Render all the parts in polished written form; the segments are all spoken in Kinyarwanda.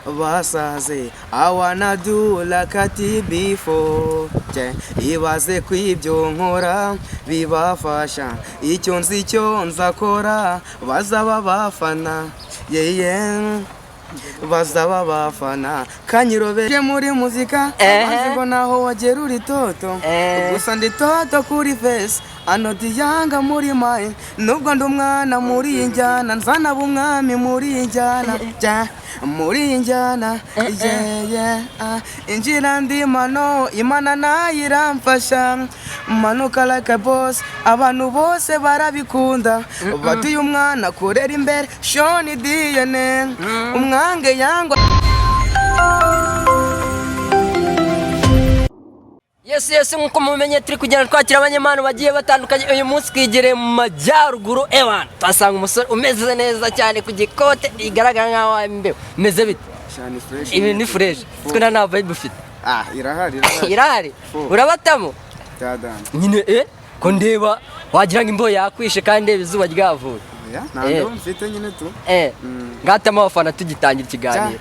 Basaze, I wanna do like I did before. Ibaze ko ibyo nkora bibafasha. Icyo nzi, icyo nzakora, bazaba bafana, yeah. Bazaba bafana kanyirobeje muri muzika. Abanzi ngo naho wagera uri toto. Gusa ndi toto kuri face, anodi yanga muri mayi. Nubwo ndi umwana muri iyi njyana, nzanaba umwami muri iyi njyana, ja muri iyi njyana, yeah, ah. Injira ndi mano, Imana nayo iramfasha, manuka like a boss. Abantu bose barabikunda, batuye umwana kurera imbere shoni diyene umwange yangwa. Yes, nk'uko mubimenye, turi kugenda twakira abanyempano bagiye batandukanye. Uyu munsi twigereye mu majyaruguru, ewana, tuhasanga umusore umeze neza cyane ku gikote, bigaragara nk'aho imbeho. Umeze bite? Shani, fresh. Ibi ni fresh, twe nta vibe ufite. Ah, irahari, irahari. Irahari. Fu. Urabatamo. Byadanje. Nyine ko ndeba wagira ngo imbeho yakwishe, kandi ndeba izuba ryavuye. Oya, nta mbeho mfite nyine tu. Ngatamo abafana tugitangira ikiganiro.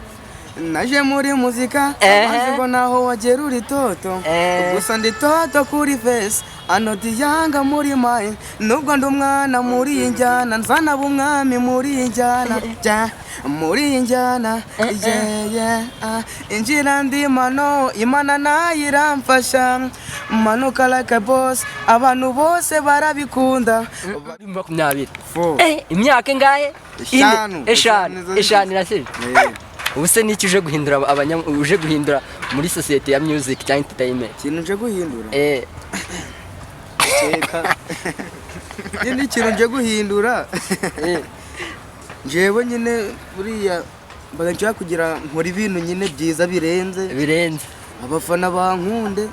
Naje muri muzika. Abanzi ngo naho wagera uri toto. Gusa ndi toto kuri face, anodi yanga muri mayi. Nubwo ndi umwana muri iyi njyana, nzanaba umwami muri iyi njyana, ja muri iyi njyana, yeah, ah. Injira ndi mano, Imana nayo iramfasha, manuka like a boss. Abantu bose barabikunda. 20. Four. Imyaka ingahe? Eshanu. Ine. Eshanu. Eshanu. Eshanu irashize. Ubu se niki uje guhindura uje guhindura muri sosiyete ya music cyangwa entertainment? Ikintu nje guhindura, keka nyine ikintu nje guhindura, njyewe nyine buriya mbaga nshaka kugira nkora ibintu nyine byiza birenze. Birenze. Abafana bankunde.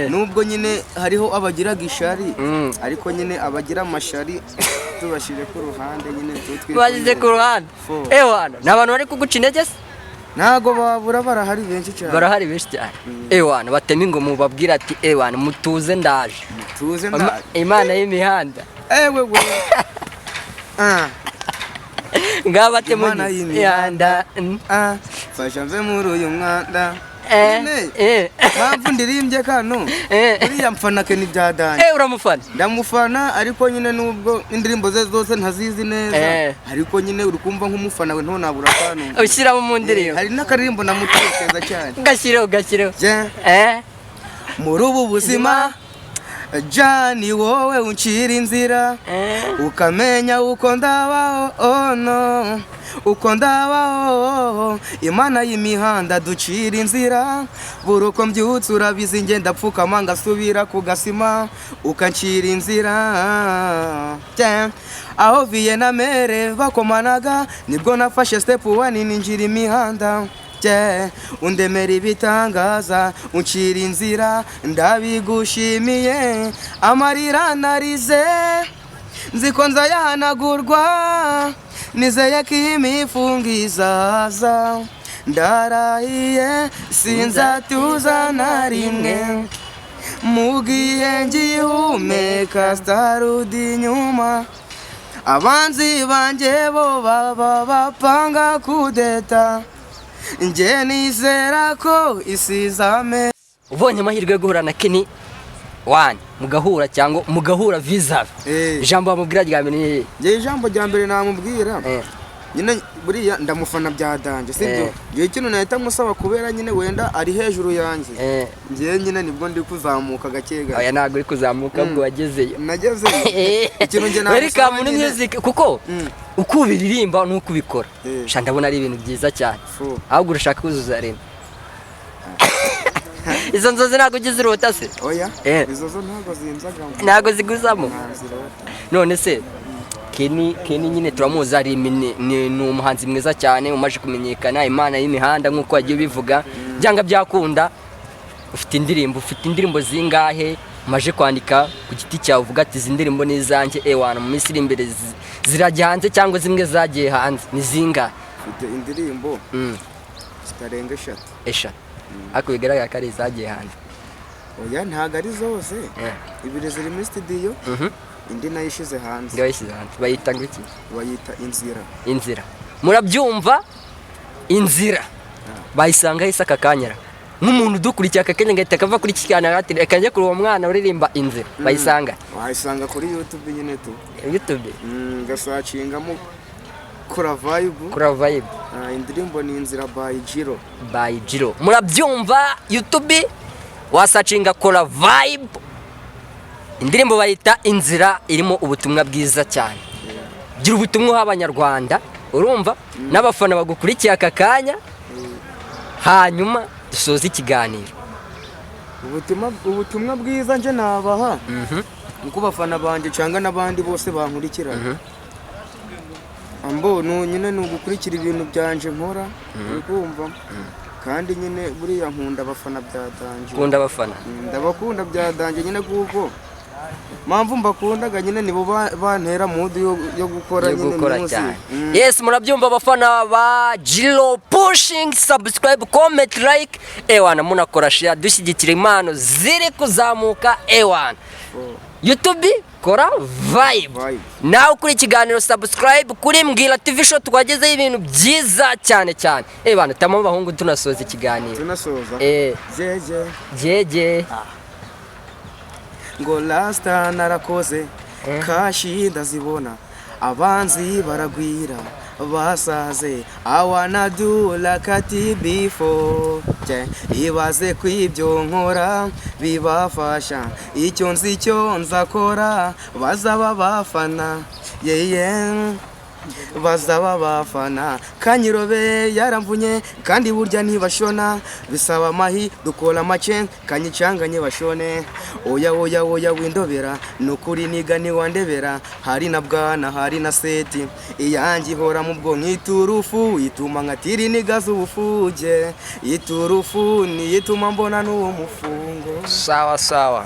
Nubwo nyine hariho abagiraga ishari, ariko nyine abagira amashari tubashyire ku ruhande nyine. Bashyize ku ruhande. Four. Ewana, ni abantu bari kuguca intege se? Ntago babura, barahari benshi cyane. Barahari benshi cyane. Ewana, batema ingoma, ubabwira ati: "Ewana, mutuze, ndaje." Tuze, ndaje. Imana y'imihanda. Ewe we, ah. Ngaho batema Imana y'imihanda. imihanda. Ah, fasha mve muri uyu mwanda. Nyine, mpamvu ndirimbye kano, buriya mfana Kenny byadanje. Uramufana? Ndamufana, ariko nyine nubwo indirimbo ze zose ntazizi neza, ariko nyine uri kumva nk'umufana we ntonabura kano ushyiramo mu ndirimbo. Hari n'akaririmbo namutekereza cyane. Gashyireho, gashyireho. Je, muri ubu buzima jani, wowe uncira inzira, ukamenya uko ndabaho, oh no, uko ndabaho. Imana y'imihanda, ducira inzira. Buri uko mbyutse, urabizi, ngenda pfukama ngasubira ku gasima, ukancira inzira. Yeah. Aho viye na mere bakomanaga, nibwo nafashe step one, ninjira imihanda. Yeah. Undemera ibitangaza, uncira inzira, ndabigushimiye. Amarira narize nzi ko nzayahanagurwa, nizeye ko imifungo izaza. Ndarahiye, sinzatuza na rimwe mu gihe ngihumeka. Sitarudi inyuma. Abanzi banjye bo baba bapanga kudeta, njye nizera ko isi izame. Ubonye amahirwe yo guhura na Kenny One, mugahura cyangwa mugahura vis-à-vis, ijambo wamubwira rya mbere ni irihe? Njye ijambo rya mbere namubwira, nyine buriya ndamufana bya danger, sibyo? Njye ikintu nahita musaba, kubera nyine wenda ari hejuru yanjye, njyewe nyine nibwo ndi kuzamuka gake gake. Oya, ntabwo uri kuzamuka, ubwo wagezeyo. Nagezeyo. Ikintu njye namusaba Welcome muri nyine music, kuko uko ubiririmba n'uko ubikora, sha ndabona ari ibintu byiza cyane. Fu. Ahubwo urashaka kuzuza arena. Izo nzozi ntabwo ujya uzirota se? Oya. Izo zo ntabwo zinzagamo. Ntabwo ziguzamo? Nta zirota. None se Kenny nyine turamuzi, ari ni umuhanzi mwiza cyane umaze kumenyekana, imana y'imihanda nk'uko wagiye ubivuga. Byanga byakunda ufite indirimbo zingahe umaze kwandika ku giti cyawe, uvuga ati: "Izi ndirimbo ni izanjye, ewana, mu minsi iri imbere zirajya hanze," cyangwa zimwe zagiye hanze? Ni zingahe? Mfite indirimbo zitarenga 3. Eshatu, ariko bigaragara ko ari izagiye hanze. Oya, ntabwo ari zose. Ibiri ziri muri studio, indi nayo ishize hanze. Indi wayishyize hanze bayita ngo iki? Bayita Inzira. Inzira, murabyumva, Inzira. Bayisanga hese aka kanya? Nk'umuntu udukurikiye aka kanya ngahita kava kuri iki kiganiro ati: "Reka njye kuri uwo mwana uririmba Inzira." Bayisanga? Wayisanga kuri YouTube nyine tu. YouTube. Gasacingamo Kora Vibe. Kora Vibe. Ah, indirimbo ni Inzira by Jiro. By Jiro. Murabyumva, YouTube wasearchinga Kora Vibe, indirimbo bayita Inzira, irimo ubutumwa bwiza cyane. Gira ubutumwa uha Abanyarwanda, urumva, n'abafana bagukurikiye aka kanya, hanyuma dusoze ikiganiro. Ubutumwa bwiza nje nabaha nkuko bafana banjye cyangwa n'abandi bose bankurikirana, ambo nyine ni ugukurikira ibintu byanje nkora, uri kumva? Kandi nyine buriya nkunda abafana bya danger. Kunda abafana. Ndabakunda bya danger nyine, kuko mpamvu mbakundaga nyine nibo bantera mood yo gukora yo nyine gukora music. Cyane. Yes, murabyumva, abafana ba Jiro Pushing, subscribe, comment, like, ewana, munakora share, dushyigikira impano ziri kuzamuka, ewana. YouTube Kora Vibe. Vibe. Nawe kuri ikiganiro, subscribe kuri Mbwira TV Show, twagezeho ibintu byiza cyane cyane. Ewana, tamo abahungu, tunasoza ikiganiro. Tunasoza. Eh. Jeje. Jeje. Ngo rasta narakoze, cash ndazibona, abanzi baragwira basaze. I wanna do like a before. Ibaze ko ibyo nkora bibafasha. Icyo nzi cyo nzakora bazaba bafana, yeah. Bazaba bafana. Kanyirobe yaramvunye, kandi burya ntibashona, bisaba amahi dukora make kanyicanganye bashone. Oya, oya, oya, windobera nukuri niga niwandebera. Hari na bwana, hari na seti iyanjye ihora mu bwonko, iturufu ituma nkatira iniga z'ubufuge, iturufu niyo ituma mbona n'uwo mufungo. Sawa sawa.